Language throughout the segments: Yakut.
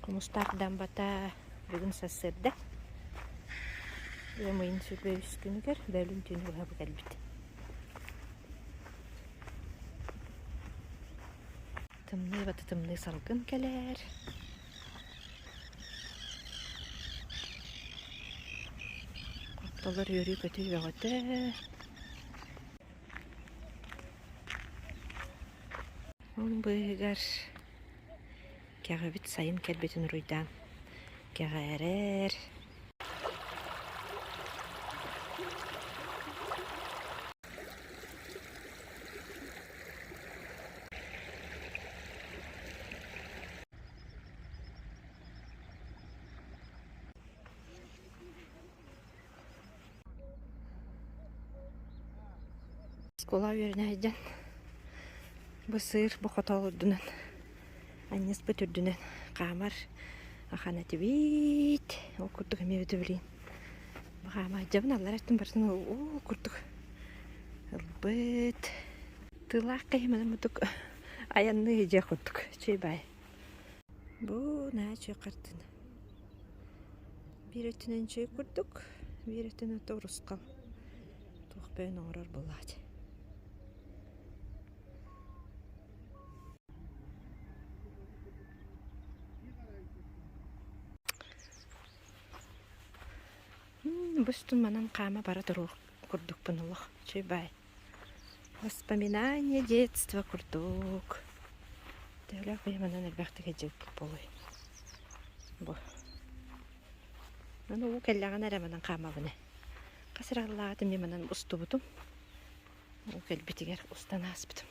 Хомустаах дамбата бүгүн сарсыарда ыам ыйын 23 күнүгэр бөөлүүн түүнү быһа бу кэлбит. Тымныы бата тымныы салгын кэлэр. Хоптолор үөрүү-көтүү бөҕөтө. Ол быыһыгар кэҕэбит сайын кэлбитин уруйдаан кэҕээрэр. Оскуола үөрэнэ сылдьан бу сыыр бу хотоол үрдүнэн анньыспыт үрдүнэн хаамар ахан этибит. Ол курдук эмиэ билигин хаама сылдьабын аллара өттүн барытын ол курдук ылбыт. Тыылаах киһи манан мутук айанныы сылдьыах курдук үчүгэй баай. Бу наһаа үчүгэй хартыына. Биир өттүнэн үчүгэй курдук, биир өттүнэн ото урусхал. Туох бэйэн оҥорор буоллаҕа дии. Бу устун манан хаама бара туруох курдукпун олох үчүгэй баай. Воспоминания детства курдук. Төһөлөөх бэйэм манан элбэхтик сылдьыбыппыт буолуой. Бу. Аны уу кэллэҕинэ эрэ манан хаамабын ээ. Хас эрэ сыллааҕыта эмиэ манан устубутум. Уу кэлбитигэр устан ааспытым.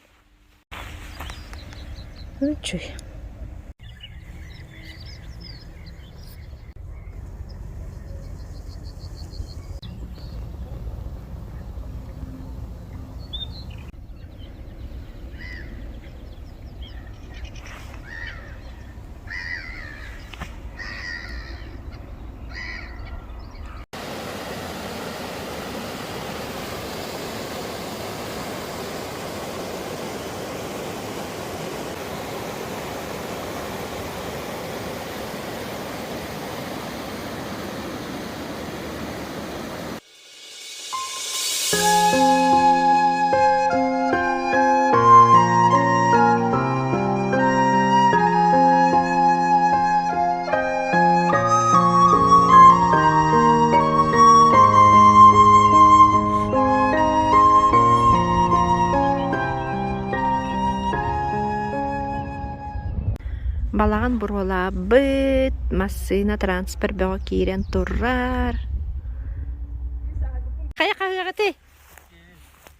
Үчүгэй. Балаҕан буруолаабыт, массыына транспорт бөҕө киирэн турар. Хайа хаһыаҕытый?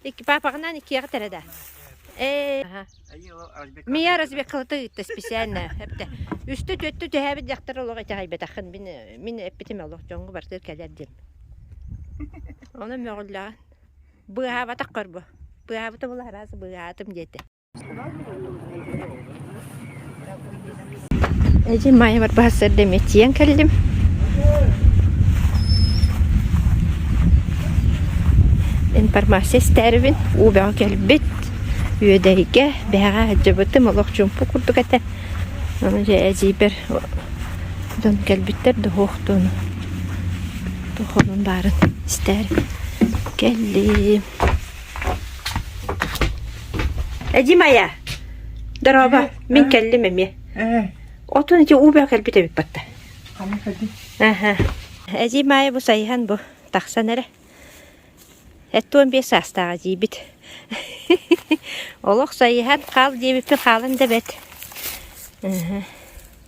Икки папаҕынаан иккиэҕит эрэ да? Ээ. Мия разведкалата ыытта специально. Эптэ. Үстэ түөттэ түһээбит дьахтар олох итэҕэйбэтэххин. Мин, мин эппитим олох дьоҥҥо барытыгар кэлэр диэн. Ону мөҕүллэҕин. Быыһаабатах көрбө. Быыһаабыта була араас быыһаатым диэтэ. Эдьиий Маайа барбаһа сырда эмиэ тиийэн кэллим. Информация истээрибин, уу бөҕө кэлбит, Үөдэйгэ бэҕэ сылдьыбытым, олох чуумпу курдук этэ. Ону дьэ эдьиийбэр дьон кэлбиттэр да суох дуону туох онон баарын истээри кэллим. Эдьиий Майа, дорообо, мин кэллим эмиэ. Отун ити уу бөҕө кэлбит эбит батта. Аха. Эдьиий Маайа бу сайыһан бу тахсан эрэ. Эттуон биэс саастааҕа дьиибит. Олох сайыһан хаал диэбиппин хаалан да бэт.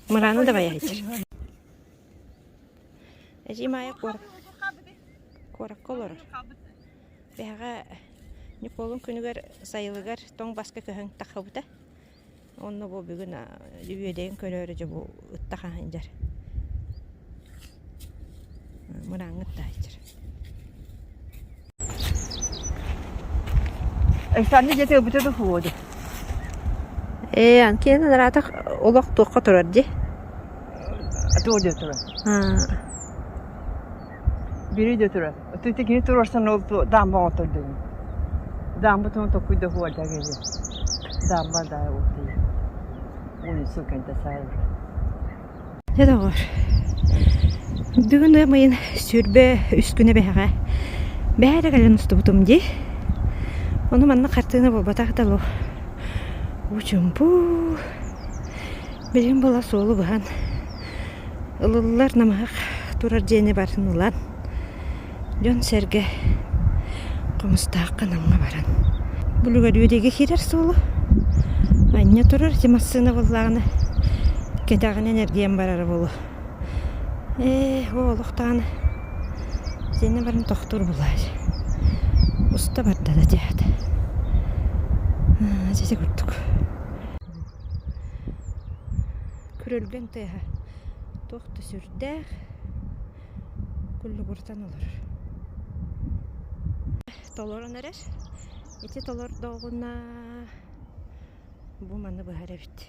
Мырааны да байа сылдьар. Эдьиий Маайа куоракка олорор. Бэһэҕэ Ньукуолун күнүгэр сайылыгар тоҥ баска көһөн таххыбыта. Онно бу бүгүн үөдэйин көрөөрү дьэ бу ытта хаһан дьэр. Мырааҥҥыт да сылдьар. Александр дьиэтэ ылбыта да суоҕа Ээ, анкиэн араатах олох туохха турар дии? Туох дии турар? Бири да турар. Ити кини туруорсан ол даамба оҥотор дии. Даамбытын токуйда хуорда киһи. Даамба да улицу кэнтэ саайыр. Дьэ доҕор, бүгүн ыам ыйын 23 күнэ бэһэҕэ бэһэ эрэ кэлэн устубутум дии. Ону манна хартыына буолбатах да лу уу-чумпу билигин буола суолу быһан ылыллар намыһах турар дьиэни барытын ылан Дьон-сэргэ Хомустаахха Намҥа баран Бүлүгэрүөдэйгэ киирэр суолу анньа турар ити массыына буоллаҕына кэтэҕинэн эргийэн барара буолуо. Ээ, оо олох даҕаны итиннэ баран тохтуур буолаай. Уста барда да диэхтэ. Ити курдук. Күрүлгэн тыаһа туох да сүрдээх Куллугурутан олорор. Толорон эрэр. Ити толордоҕуна бу маны быһар эбит.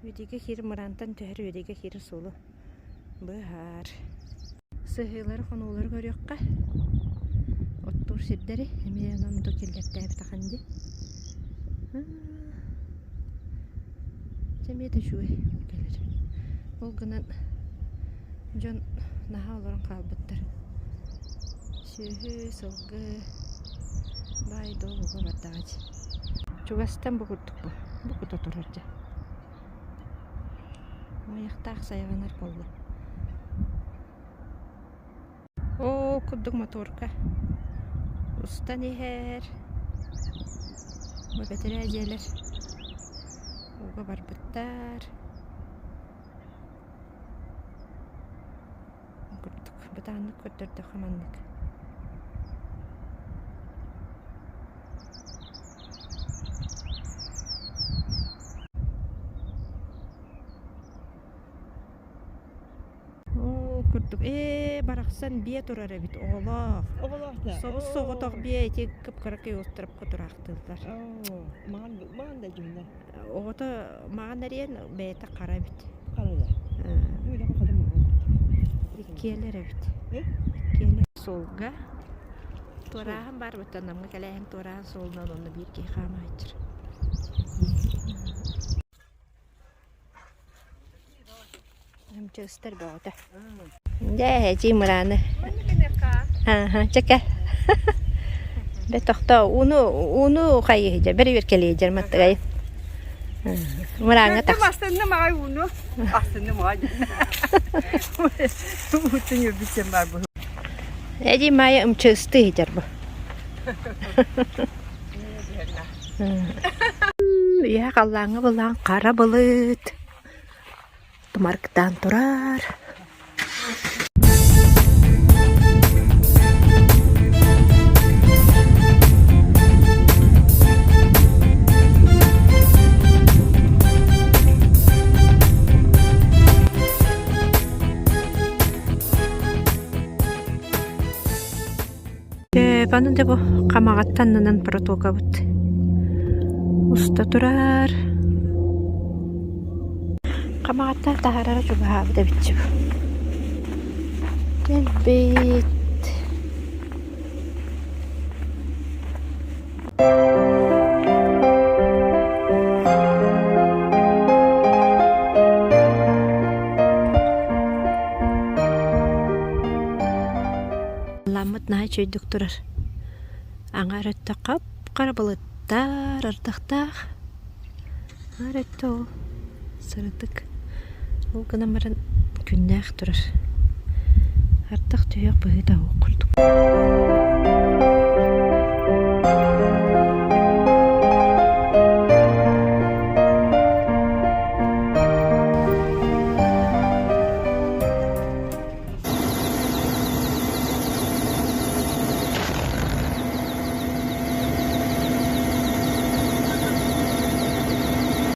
Үөдүйгэ киир мыраантан түһэр үөдүйгэ киирэр суолу быһар. Сыһыылары хонуулары көрүөххэ. Оттуур сирдэри эмиэ онон да киллэртээбит ахан дии. Дьэ эмиэ да үчүгэй ол кэлэр. Ол гынан Дьон наһаа олорон хаалбыттар. Сүөһү, сылгы, баай-дуол уга бардаҕа дии. Чугастан бу курдук бу, бу кута турар дьэ. Муйахтаах сайҕанар буолла. Ол курдук моторка устан иһэр. Бу бэтэрээ дьиэлэр ууга барбыттар. Курдук бытааннык көрдөрдөххө маннык. Ол курдук ээ барахсан биэ турар эбит оҕолоох. Оҕолоох да. Собус соҕотох биэ ити кып-кыракый островка тураахтыыллар. Маҕан маҕан да дьүһүнэ. Оҕото маҕан эриэн бэйэтэ хара эбит. Хара да. Иккиэлэр эбит. Иккиэлэр. Суолга туорааһын баар быттан Намҥа кэлээһин туорааһын суолунан онно биир киһи хаамааччыр. Ымчыыстар бөҕөтө. Дьэ, эдьиий мырааны. Ааһа, чэкэ. Бэ тохтоо, ууну ууну хайыһыдьа, бэрибиэркэлиэдьэр маттыгай. Мырааҥҥа тахс. Астынным аҕай ууну. Астынным аҕай. Уутун үөрбүтсэм бар бу. Эдьиий Маайа ымчыыстыы иһдьэр бу. Үөһэ халлааҥҥа былаан хара былыт. Тумарыктаан турар. Аны да бу Хамаҕаттаннынан протокабыт уста турар. Хамаҕатта таһаарара чугаһаабыт эбит бу. Кэлбит. Ламмыт наһаа үчүгэйдик турар. Аҥаар өттө хап-хара былыттар, ардахтаах. Аҥаар өттө ол сырдык. Ол гынан баран күннээх турар. Ардах түһүөх быһыыта суох курдук.